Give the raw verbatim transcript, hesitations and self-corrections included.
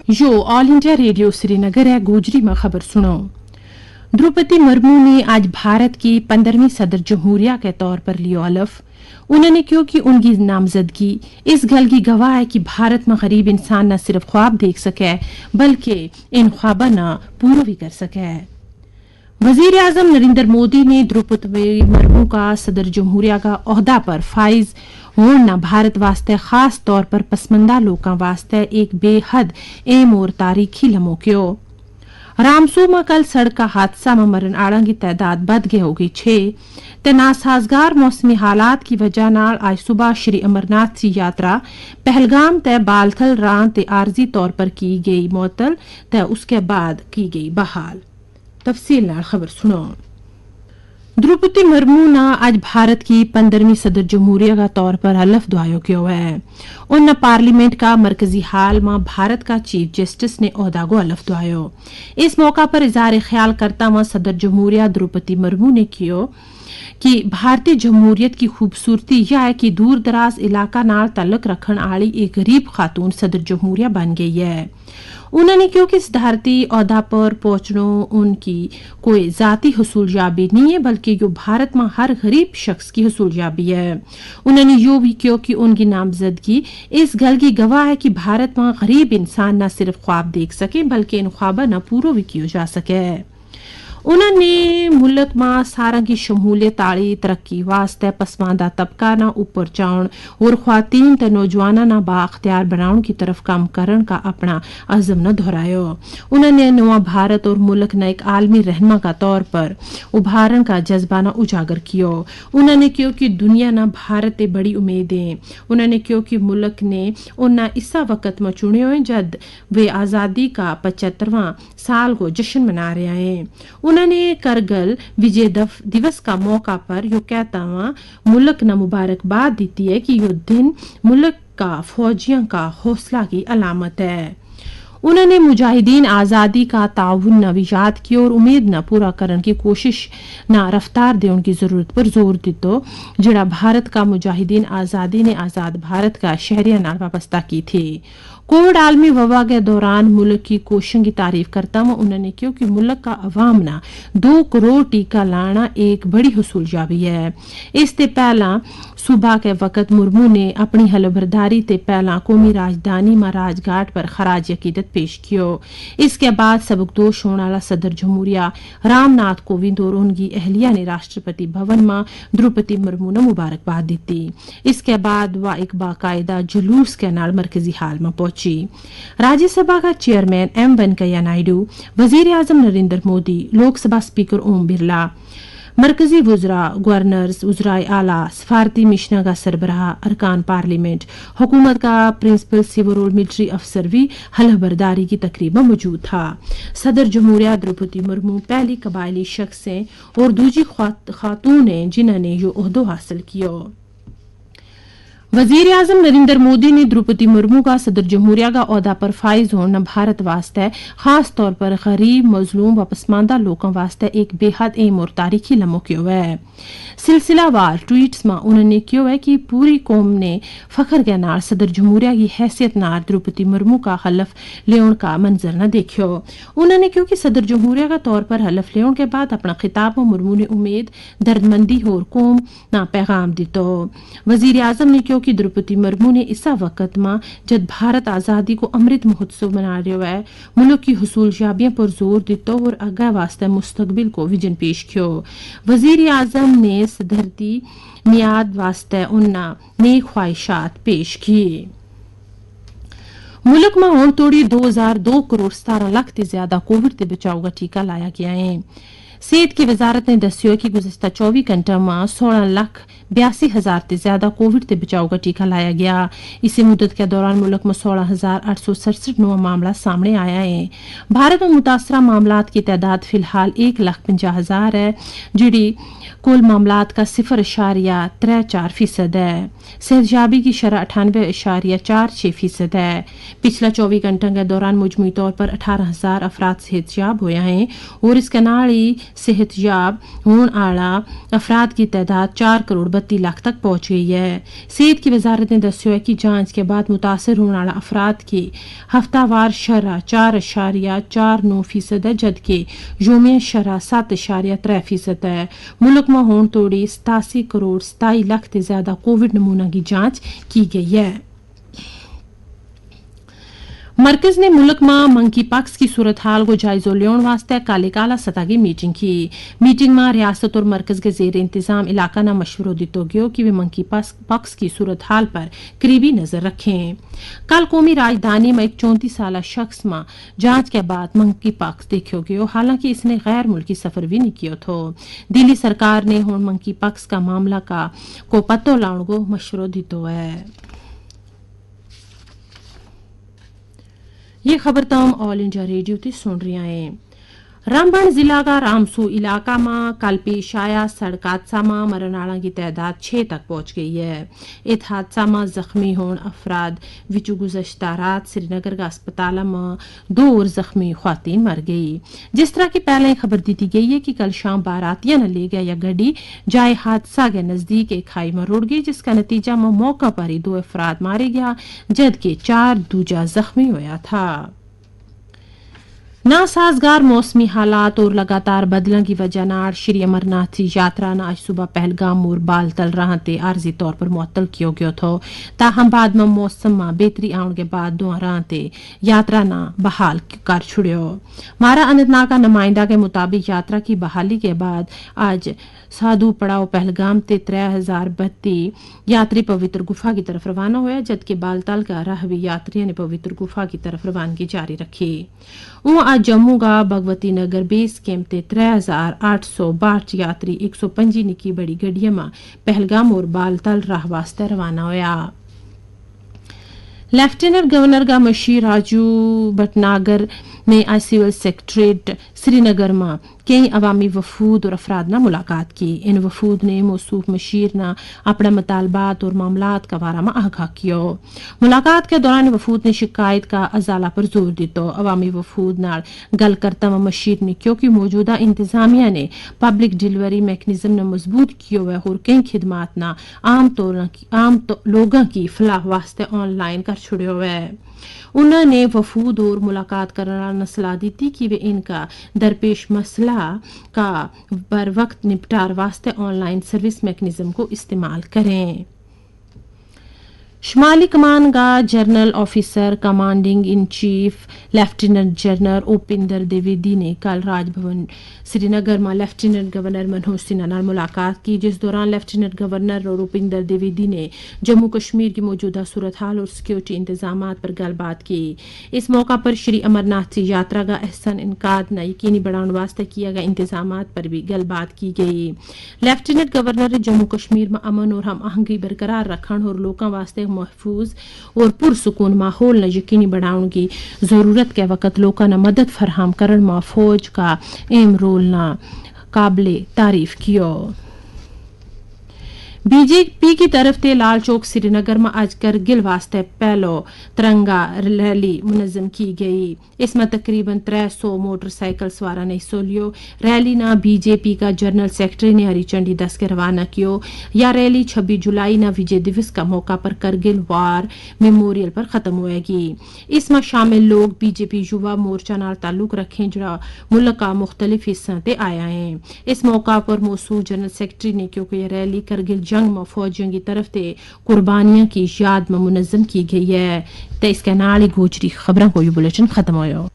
یوہ آل انڈیا ریڈیو سری نگر ہے۔ گوجری ما خبر سنو۔ دروپدی مرمو نے آج بھارت کی پندرہویں صدر جمہوریہ کے طور پر لیو حلف۔ انہوں نے کہیو کہ ان کی نامزدگی اس گل کی گواہ ہے کہ بھارت ما غریب انسان نہ صرف خواب دیکھ سکے، بلکہ ان خواباں نا پورو وی کر سکے۔ وزیر اعظم نریندر مودی نے دروپدی مرمو کا صدر جمہوریہ کا عہدہ پر فائز ہون نا بھارت واسطے خاص طور پر پسماندہ لوکاں واسطے ایک بے حد اہم اور تاریخی لمحو کہیو۔ رامسو ما کل سڑک کا حادثہ ما مرن آڑاں کی تعداد بدھ گئے ہو گئی چھ، تے ناسازگار موسمی حالات کی وجہ نال آج صبح شری امرناتھ سی یاترا پہلگام تے بالتھل راں تے عارضی طور پر کی گئی معطل، تے اس کے بعد کی گئی بحال۔ تفصیل نال خبر سنو۔ دروپدی مرمو نا آج بھارت کی پندرہویں صدر جمہوریہ کا طور پر حلف دعایو کیو ہے۔ ان نا پارلیمنٹ کا مرکزی حال ما بھارت کا چیف جسٹس نے عہدہ کو حلف دعایو۔ اس موقع پر اظہار خیال کرتا ہوا صدر جمہوریہ دروپدی مرمو نے کہیو کہ بھارتی جمہوریت کی خوبصورتی یا ہے کہ دور دراز علاقہ نال تعلق رکھن آلی ایک غریب خاتون صدر جمہوریہ بن گئی ہے۔ انہوں نے کہیو کہ صدارتی عہدہ پر پہنچنو ان کی کوئی ذاتی حصول یابی نہیں ہے، بلکہ یوہ بھارت ما ہر غریب شخص کی حصول یابی ہے۔ انہوں نے یوہ وی کہیو کہ ان کی نامزدگی اس گل کی گواہ ہے کہ بھارت ما غریب انسان نہ صرف خواب دیکھ سکے، بلکہ ان خواباں نا پورو وی کیو جا سکے۔ انہوں نے ملک ما ساراں کی شمولیت آلی ترقی واسطے پسماندہ طبقہ نا اوپر چاؤن اور خواتین تے نوجواناں نا بااختیار بناؤن کی طرف کم کرن کا اپنا عزم نا دہرایو۔ انہوں نے نواں بھارت اور ملک نا ایک عالمی رہنما کا طور پر ابھارن کا جذبہ نا اجاگر کیو۔ انہوں نے کہیو کہ دنیا نا بھارت تے بڑی امید ہیں۔ انہوں نے کہیو کہ ملک نے انہاں اسا وقت ما چنیو ہیں جد ویہ آزادی کا پچھترواں سال کو جشن منا رہیا ہیں۔ انہوں نے کرگل وجے دوس کا موقع پر یوہ کہتا ہوا ملک نا مبارکباد دیتی ہے کہ یوہ دن ملک کا فوجیاں کا حوصلہ کی علامت ہے۔ انہوں نے مجاہدین آزادی کا تعاون نا وی یاد کیو اور امید نا پورا کرن کی کوشش نا رفتار دیون کی ضرورت پر زور دیتو، جڑا بھارت کا مجاہدین آزادی نے آزاد بھارت کا شہریاں نال وابستہ کی تھی۔ کووڈ عالمی وبا کے دوران ملک کی کوششوں کی تعریف کرتا ہوا انہوں نے کہیو کہ ملک کا عوام نا دو کروڑ ٹیکہ لانا ایک بڑی حصول یابی ہے۔ اس تے پہلاں صبح کے وقت مرمو نے اپنی حلبرداری تے پہلاں قومی راجدھانی ما راج گھاٹ پر خراج عقیدت پیش کیو۔ اس کے بعد سبکدوش ہون آلا صدر جمہوریہ رام ناتھ کووند اور ان کی اہلیہ نے راشٹرپتی بھون ما دروپدی مرمو نا مبارکباد دیتی۔ اس کے بعد واہ ایک باقاعدہ جلوس کے نال مرکزی حال ما پہنچی۔ راجیہ سبھا کا چیئرمین ایم وینکیا نائیڈو، وزیر اعظم نریندر مودی، لوک سبھا سپیکر اوم برلا، مرکزی وزراء، گورنرز، وزرائے اعلیٰ، سفارتی مشناں کا سربراہ، ارکان پارلیمنٹ، حکومت کا پرنسپل سیورول ملٹری افسر وی حلف برداری کی تقریب ما موجود تھا۔ صدر جمہوریہ دروپدی مرمو پہلی قبائلی شخص ہیں اور دوجی خاتون ہیں جنہاں نے یوہ عہدو حاصل کیو۔ وزیر اعظم نریندر مودی نے دروپدی مرمو کا صدر جمہوریہ کا عہدہ پر فائز ہون نا بھارت واسطے خاص طور پر غریب، مظلوم و پسماندہ لوکاں واسطے ایک بے حد اہم اور تاریخی لمحو کیو ہے۔ سلسلہ وار ٹویٹس ما انہوں نے کہیو ہے کہ پوری قوم نے فخر کے نال صدر جمہوریہ کی حیثیت نال دروپدی مرمو کا حلف لیون کا منظر نہ دیکھیو۔ انہوں نے کہیو کہ صدر جمہوریہ کا طور پر حلف لیون کے بعد اپنا خطاب ما مرمو نے امید، دردمندی ہور قوم نا پیغام دیتو۔ وزیر اعظم نے کہیو کہ دروپدی مرمو نے اسا وقت ما جد بھارت آزادی کو امرت مہوتسو منا رہیو ہے، ملک کی حصول یابیاں پر زور دیتو اور اگے واسطے مستقبل کو ویژن پیش کیو۔ وزیر اعظم نے صدرتی میعاد واسطے انہاں نیک خواہشات پیش کیے۔ ملک ما ہون توڑی دو ہزار دو کروڑ ستارہ لکھ تے زیادہ کووڈ تے بچاؤ کا ٹیکہ لایا گیا ہیں۔ صحت کی وزارت نے دسیو کہ گزشتہ چوبی گھنٹہ ما سولہ لکھ بیاسی ہزار تے زیادہ کووڈ تے بچاؤ کا ٹیکہ لایا گیا۔ اسی مدت کے دوران ملک ما سولہ ہزار آٹھ سو سڑسٹھ نواں معاملہ سامنے آیا ہیں۔ بھارت ما متاثرہ معاملات کی تعداد فی الحال ایک لکھ پنجاہ ہزار ہے، جڑی کل معاملات کا صفر اشاریہ ترے چار فیصد ہے۔ صحت یابی کی شرح اٹھانوے اشاریہ چار چھ فیصد ہے۔ پچھلا چوبی گھنٹوں کے دوران مجموعی طور پر اٹھارہ ہزار افراد صحت یاب ہویا ہیں، اور اس کے نال ہی صحت یاب ہون آڑا افراد کی تعداد چار کروڑ بتی لاکھ تک پہنچ گئی ہے۔ صحت کی وزارت نے دسیو ہے کہ جانچ کے بعد متاثر ہون آڑا افراد کی ہفتہ وار شرح چار اشاریہ چار نو فیصد ہے، جد کہ یومیہ شرح سات اشاریہ ترے فیصد ہے۔ ملک ما ہون توڑی ستاسی کروڑ ستائی لکھ تے زیادہ کووڈ نمونہ کی جانچ کی گئی ہے۔ مرکز نے ملک ما منکی پاکس کی صورتحال کو جائزو لیون واسطے کالے کالا سطح کی میٹنگ کی۔ میٹنگ ما ریاست اور مرکز کے زیر انتظام علاقہ نا مشورو دیتو گیو کہ ویہ منکی پاکس کی صورتحال پر قریبی نظر رکھیں۔ کل قومی راجدھانی ما ایک چونتی سالہ شخص ما جانچ کے بعد منکی پاکس دیکھیو گیو، حالانکہ اس نے غیر ملکی سفر بھی نہیں کیو تھو۔ دلی سرکار نے ہون منکی پاکس کا معاملہ کا کو پتو لاؤن کو مشورو دیتو ہے۔ یہ خبر تم آل انڈیا ریڈیو تے سن رہیا ہیں۔ رامبن ضلع کا رامسو علاقہ ما کل پیش آیا سڑک حادثہ ما مرن آڑاں کی تعداد چھ تک پہنچ گئی ہے۔ ات حادثہ ما زخمی ہون افراد وچو گزشتہ رات سری نگر کا اسپتال ما دو اور زخمی خواتین مر گئی۔ جس طرح کی پہلے ہی خبر دیتی گئی ہے کہ کل شام باراتیاں نا لے گیا یا گڈی جائے حادثہ کے نزدیک ایک کھائی ما رڑ گئی، جس کا نتیجہ ما موقع پر ہی دو افراد مارے گیا، جد کے چار دوجہ زخمی ہویا تھا۔ ناسازگار موسمی حالات اور لگاتار بدلاں کی وجہ ناڑ شری امرناتھ یاترا نا آج صبح پہلگام اور بال تل راہاں تے عارضی طور پر معطل کیو گیو تھو، تاہم بعد ما موسم ما بہتری آؤن کے بعد دواں راہاں تے یاترا نا بحال کر چھڑیو۔ مارا انتناگ کا نمائندہ کے مطابق یاترا کی بحالی کے بعد آج سادھو پڑاؤ پہلگام تے ترے ہزار بتی یاتری پوتر گفا کی طرف روانہ ہویا، جد کے بال تل کا راہ بھی یاتریاں نے پوتر گفا کی طرف روانگی جاری رکھی۔ اوں آج جموں کا بھگوتی نگر بیس کیمپ تے ترے ہزار آٹھ سو باہٹھ یاتری ایک سو پنجی نکی بڑی گڈیاں ما پہلگام اور بال تل راہ واسطے روانہ ہویا۔ لیفٹیننٹ گورنر کا مشیر راجو بھٹناگر نے آج سول سیکرٹریٹ سری نگر ما کئی عوامی وفود اور افراد نا ملاقات کی۔ ان وفود نے موصوف مشیر نا اپنا مطالبات اور معاملات کا بارہ ما آگاہ کیو۔ ملاقات کے دوران وفود نے شکایت کا ازالہ پر زور دیتو۔ عوامی وفود نال گل کرتا ما مشیر نے کیو کہ موجودہ انتظامیہ نے پبلک ڈیلیوری میکنزم نا مضبوط کیو ہے اور کئی خدمات نا عام طور عام لوگاں کی فلاح واسطے آن لائن کر چھڑیو ہے۔ انہاں نے وفود اور ملاقات کرنا نصلاح دیتی کہ وہ ان کا درپیش مسئلہ کا بر وقت نپٹار واسطے آن لائن سروس میکنزم کو استعمال کریں۔ شمالی کمان کا جنرل آفیسر کمانڈنگ ان چیف لیفٹیننٹ جنرل اوپیندر دیویدی نے کل راج بھون سری نگر ما لیفٹیننٹ گورنر منوج سنہا نال ملاقات کی، جس دوران لیفٹیننٹ گورنر روپیندر دیویدی نے جموں کشمیر کی موجودہ صورتحال اور سکیورٹی انتظامات پر گل بات کی۔ اس موقع پر شری امرناتھ یاترا کا احسن انعقاد نا یقینی بناؤن واسطے کیا گیا انتظامات پر بھی گل بات کی گئی۔ لیفٹیننٹ گورنر نے جموں کشمیر ما امن اور ہم آہنگی برقرار رکھن اور لوکاں واسطے محفوظ اور پرسکون ماحول نا یقینی بناؤن کی ضرورت کے وقت لوکاں نا مدد فراہم کرن ما فوج کا اہم رول نا قابل تعریف کیو۔ بی جے پی کی طرف تے لال چوک سری نگر ما آج کرگل واسطے پہلو ترنگا ریلی منظم کی گئی۔ اس ما تقریبا ترے سو موٹر سائیکل سوارا نے حصو لیو۔ ریلی نا بی جے پی کا جنرل سیکرٹری نے ہری چنڈی دس کے روانہ کیو۔ یا ریلی چھبی جولائی نا وجے دیوس کا موقع پر کرگل وار میموریل پر ختم ہوئے گی۔ اس ما شامل لوگ بی جے پی یووا مورچہ نال تعلق رکھیں جڑا ملک کا مختلف حصہ تے آیا ہیں۔ اس موقع پر موصوف جنرل سیکرٹری نے کیو کہ یہ ریلی کرگل جنگ ما فوجیوں کی طرف تے قربانیاں کی یاد ما منظم کی گئی ہے۔ تے اس کے نال ہی گوجری خبراں کو یہ بلیٹن ختم ہویو۔